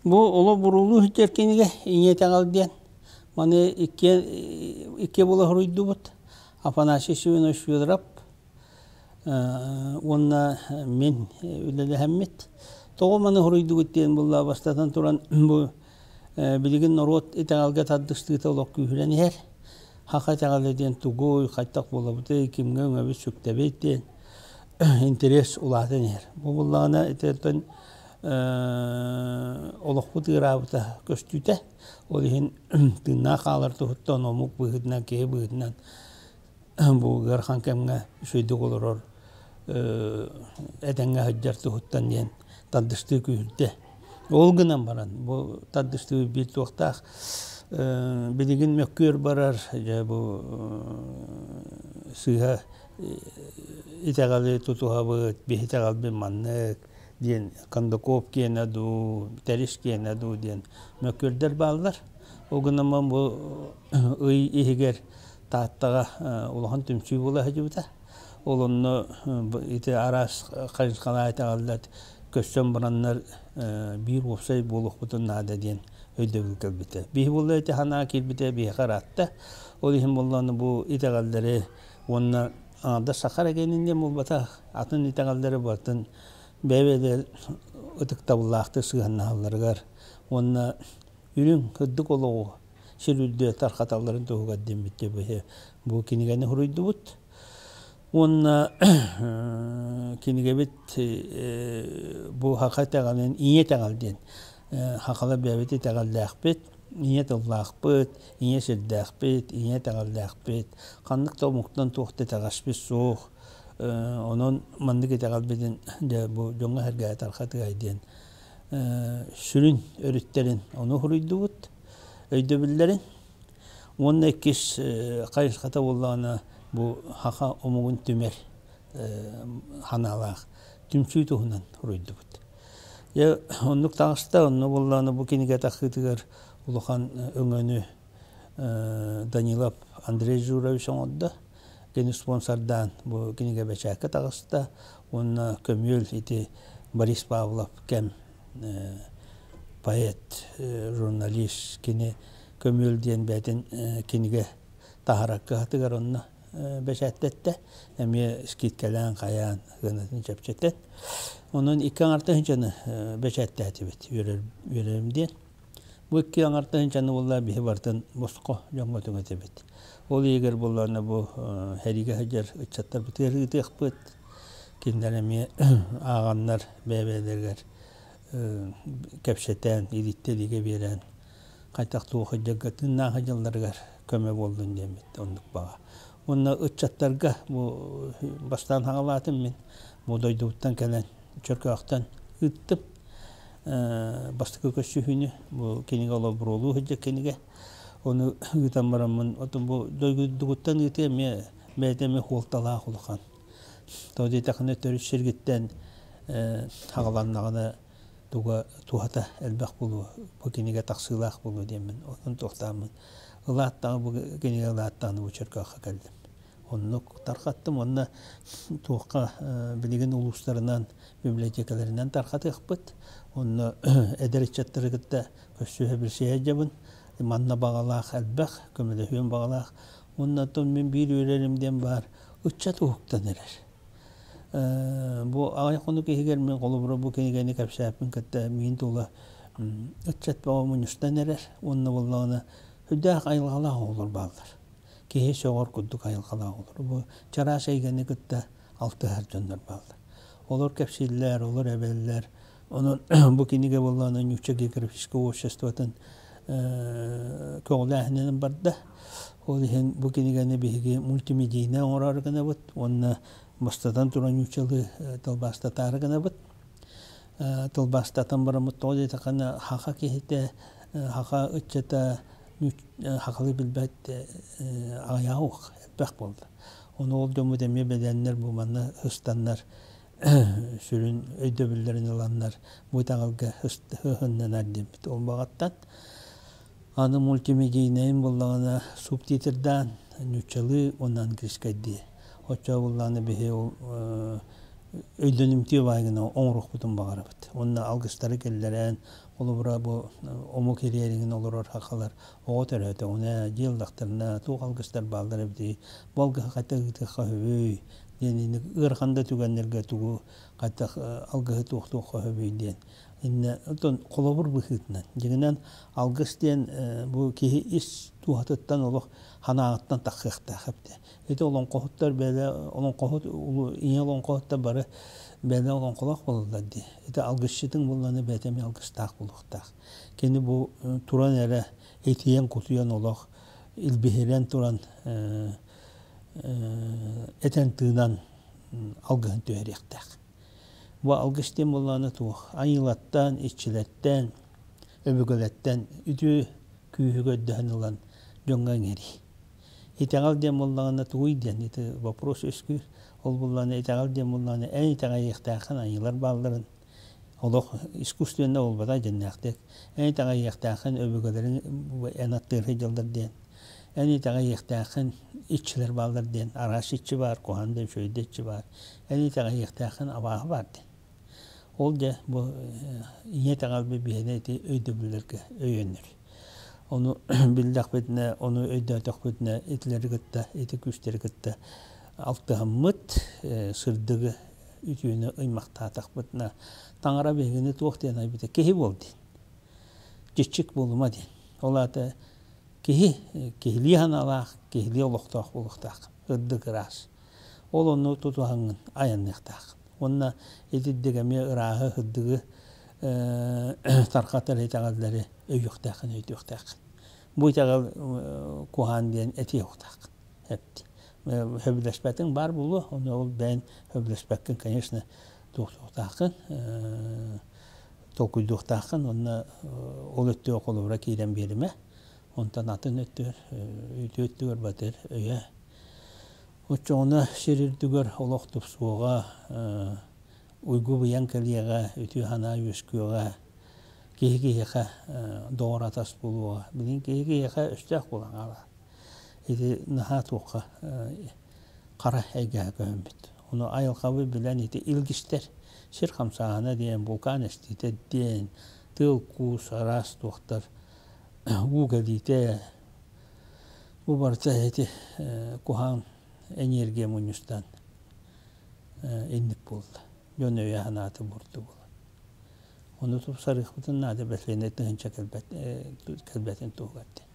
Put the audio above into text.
Бу олох буруулуу сылдьар кинигэ Ийэ итэҕэл диэн. Маны икки буола суруйдубут. Афанасий Семенович Федоров уонна мин үлэлэһэммит. Тоҕо маны суруйдугут диэн буолла бастатан туран бу билигин норуот итэҕэлгэ тардыстыыта олох күүһүрэн иһэр. Хаха итэҕэлэ диэн тугуй, хайдах буолабытый, кимҥэ өҥөбүт сүктэбит диэн интэриэс улаатан иһэр. Бу буоллаҕына ититтэн олохпут ыараабыта көстүүтэ. Ол иһин тыыннаах хаалар туһуттан омук быһыытынан, киһи быһыытынан бу ыарахан кэмҥэ үчүгэйдик олорор этэҥҥэ сылдьар туһуттан диэн тардыстыы күүһүрдэ. Ол гынан баран бу тардыстыы биир туохтаах билигин мөккүөр барар дьэ бу сыыһа итэҕэли тутуһабыт, биһи итэҕэлбит маннык диэн Кондаков киэнэ дуу, Тэрис киэнэ дуу диэн мөккүөрдэр бааллар. Ол гынан бу ый иһигэр Тааттаҕа улахан түмсүү буола сылдьыбыта. Ол онно ити араас хайысхалаах итэҕэллэр көссөн бараннар биир уопсай буолуохпутун наада диэн өйдөбүл кэлбитэ. Биһи буолла ити санаа киирбитэ биһиэхэ ыраатта. Ол иһин буоллаҕына бу итэҕэллэри уонна аҥардас саха эрэ кэннин диэн буолбатах, атын итэҕэллэри барытын бэйэ-бэйэлэрин ытыктабыллаахтык сыһыаннаһалларыгар уонна үрүҥ, кырдык олоҕу сир үрдүгэр тарҕаталларын туһугар диэммит бу кинигэни суруйдубут. Уонна кинигэбит бу саха итэҕэлин ийэ итэҕэл диэн сахалар бэйэбит итэҕэллээхпит, ийэ тыллаахпыт, ийэ сирдээхпит, ийэ итэҕэллээхпит, ханнык да омуктан туох да итэҕэспит суох. Онон маннык итэҕэлбитин дьэ бу дьоҥҥо-сэргэҕэ тарҕатыай диэн сүрүн өрүттэрин ону суруйдубут, өйдөбүллэрин. Уонна иккис хайысхата буоллаҕына бу саха омугун түмэр санаалаах түмсүү туһунан суруйдубут. Дьэ оннук таҕыста, онно буоллаҕына бу кинигэ тахсыытыгар улахан өҥөнү Данилов Андрей Журович оҥордо. Кини спонсордаан бу кинигэ бэчээккэ таҕыста уонна көмүөл ити Борис Павлов кэм поэт, журналист кини Көмүөл диэн бэйэтин кинигэ таһаарар кыһатыгар онно бэчээттэттэ. Эмиэ скидкэлээн хайаан сыанатын чэпчэтэн. Онон икки аҥар тыһыынчаны бэчээттээтибит үөрэрим диэн. Бу икки аҥар тыһыынчаны буолла биһи барытын босхо дьоҥҥо түҥэтэбит. Ол иһигэр буоллаҕына бу сэриигэ сылдьар ыччаттарбытыгар ыытыахпыт. Кинилэр эмиэ ааҕаннар бэйэ-бэйэлэригэр кэпсэтэн, илииттэ-илиигэ биэрэн хайдах туох сылдьарга тыыннаах сылдьалларыгар көмө буоллун диэммит оннук баҕа. Уонна ыччаттарга бу бастаан хаҥалаатым мин бу дойдубуттан кэлэн Чөркөөхтөн ыыттым. Бастакы көрсүһүүнү бу кинигэ олобуруолуу сылдьар кинигэ. Ону ыытан бараммын отон бу дойдугуттан ыытыы эмиэ бэйэтэ эмиэ суолталаах улахан. Тоҕо диэтэххинэ төрүт сиргиттэн хаҕаланнаҕына туга туһата элбэх буолуо, бу кинигэ тахсыылаах буолуо диэммин онон туохтааммын ылааттаҕа бу кинигэ ылааттаҕына бу Чөркөөххө кэллим. Оннук тарҕаттым уонна туохха билигин улуустарынан библиотекаларынан тарҕатыахпыт. Онно эдэр ыччаттары кытта көрсүһэ билсиһэ сылдьабын. Манна баҕалаах элбэх, көмөлөһүөн баҕалаах. Уонна оттон мин биир үөрэрим диэн баар, ыччат уһуктан эрэр. Бу аҕай хонук иһигэр мин холобура бу кинигэни кэпсээппин кытта миин тула ыччат бөҕө мунньустан эрэр уонна буоллаҕына сүрдээх айылҕалаах оҕолор бааллар. Киһи сөҕөр курдук айылҕалаах оҕолор. Бу чараас эйгэни кытта алтыһар дьоннор бааллар. Олор кэпсииллэр, олор эбэллэр. Онон бу кинигэ буоллаҕына Нуучча географическай обществотын көҕүлээһининэн барда. Ол иһин бу кинигэни биһиги мультимедийнай оҥороору гынабыт уонна бастатан туран нууччалыы тылбаастатаары гынабыт. Тылбаастатан бараммыт тоҕо диэтэххинэ саха киһитэ, саха ыччата сахалыы билбэт аҕыйаҕа суох, элбэх буолла. Ону ол дьоммут эмиэ бэлиэннэр бу манна сыстаннар сүрүн өйдөбүллэрин ыланнар бу итэҕэлгэ сыһыннанар диэбит. Ол баҕаттан аны мультимедийнайын буллаҕына субтитрдаан нууччалыы уонна английскайдыы. Оччо буллаҕына биһи ол Өйдөнүмтүө баайгына оҥоруохпутун баҕарабыт. Уонна алгыстары киллэрэн, холобура бу омук ириэриҥин олорор сахалар оҕо төрөөтөҕүнэ, дьиэ ыллахтарына туох алгыстар бааллар эбитий, бу алгыһы хайдах ыытыахха сөбүй диэн инник ыарахан да түгэннэргэ тугу хайдах алгыһы туохтуохха сөбүй диэн. Иннэ оттон холобур быһыытынан, дьиҥинэн алгыс диэн бу киһи ис дууһатыттан олох санааҕыттан тахсыахтаах эбит. Ити олоҥхоһуттар бэйэ олоҥхоһут ийэ олоҥхоһуттар бары бэйэ олоҥхолоох буолаллар дии. Ити алгысчытыҥ буоллаҕына бэйэтэ эмиэ алгыстаах буолуохтаах. Кини бу туран эрэ итийэн-кутуйан олох илбиһирэн туран этэн-тыынан алгыһын түһэриэхтээх. Бу алгыс диэн буоллаҕына туох айыылаттан, иччилэртэн, өбүгэлэртэн үтүө күүһү көрдөһөн ылан дьоҥҥо иҥэрии. Итэҕэл диэн буоллаҕына тугуй диэн ити вопрос үөскүүр. Ол буоллаҕына итэҕэл диэн буоллаҕына эн итэҕэйиэхтээххин айыылар баалларын олох искусственно буолбатах дьиннээхтик. Эн итэҕэйиэхтээххин өбүгэлэриҥ эн аттыыр сылдьаллар диэн. Эн итэҕэйиэхтээххин иччилэр бааллар диэн. Араас иччи баар, куһаҕан да үчүгэй да иччи баар. Эн итэҕэйиэхтээххин абааһы баар диэн. Ол дьэ бу ийэ итэҕэлбит биһиэнэ ити өйдөбүллэргэ өйөнөр. Ону биллэхпитинэ, ону өйдөөтөхпүтүнэ итилэри кытта, ити күүстэри кытта алтыһаммыт, сырдыгы, үтүөнү ыймахтаатахпытына, таҥара биһигини туох диэн айбыта киһи буол диэн. Чиччик буолума диэн. Ол аата киһи киһилии санаалаах, киһилии олохтоох буолуохтаах. Ырдык ыраас. Ол онну тутуһаҥҥын айанныахтааххын. Уонна итирдик эмиэ ырааһы, сырдыгы тарҕатар итэҕэллэри өйүөхтээххин, өйдүөхтээххин. Бу итэҕэл куһаан диэн этиэ уохтааххын. Эпти. Сөбүлэспэтиҥ баар буолуо, ону ол бэйэн сөбүлэспэккин, конечно, туохтуохтааххын, толкуйдуохтааххын уонна ол өттүгэр холобура киирэн биэримэ. Онтон атын өттүгэр, үтүө өттүгэр батыр өйө. Оччоҕуна сир үрдүгэр олох тупсуоҕа, уйгу-быйаҥ кэлиэҕэ, үтүө санаа үөскүөҕэ, киһи киһиэхэ доҕор-атас буолуоҕа. Билигин киһи киһиэхэ өстөөх буолан хаалар. Ити наһаа туохха хара эйгэҕэ көһүммүт. Ону айылҕабыт билэн ити илгистэр сир хамсааһына диэн, вулкан эстиитэ диэн, тыал-куус, араас туохтар, уу кэлиитэ, бу барыта ити куһаҕан энергия мунньустан инник буолла. Дьон өйө-санаата буорду буолан. Ону тупсарыахпытын наада бэлиэнэ тыһыынча кэлбэт кэлбэтин туһугар диэн.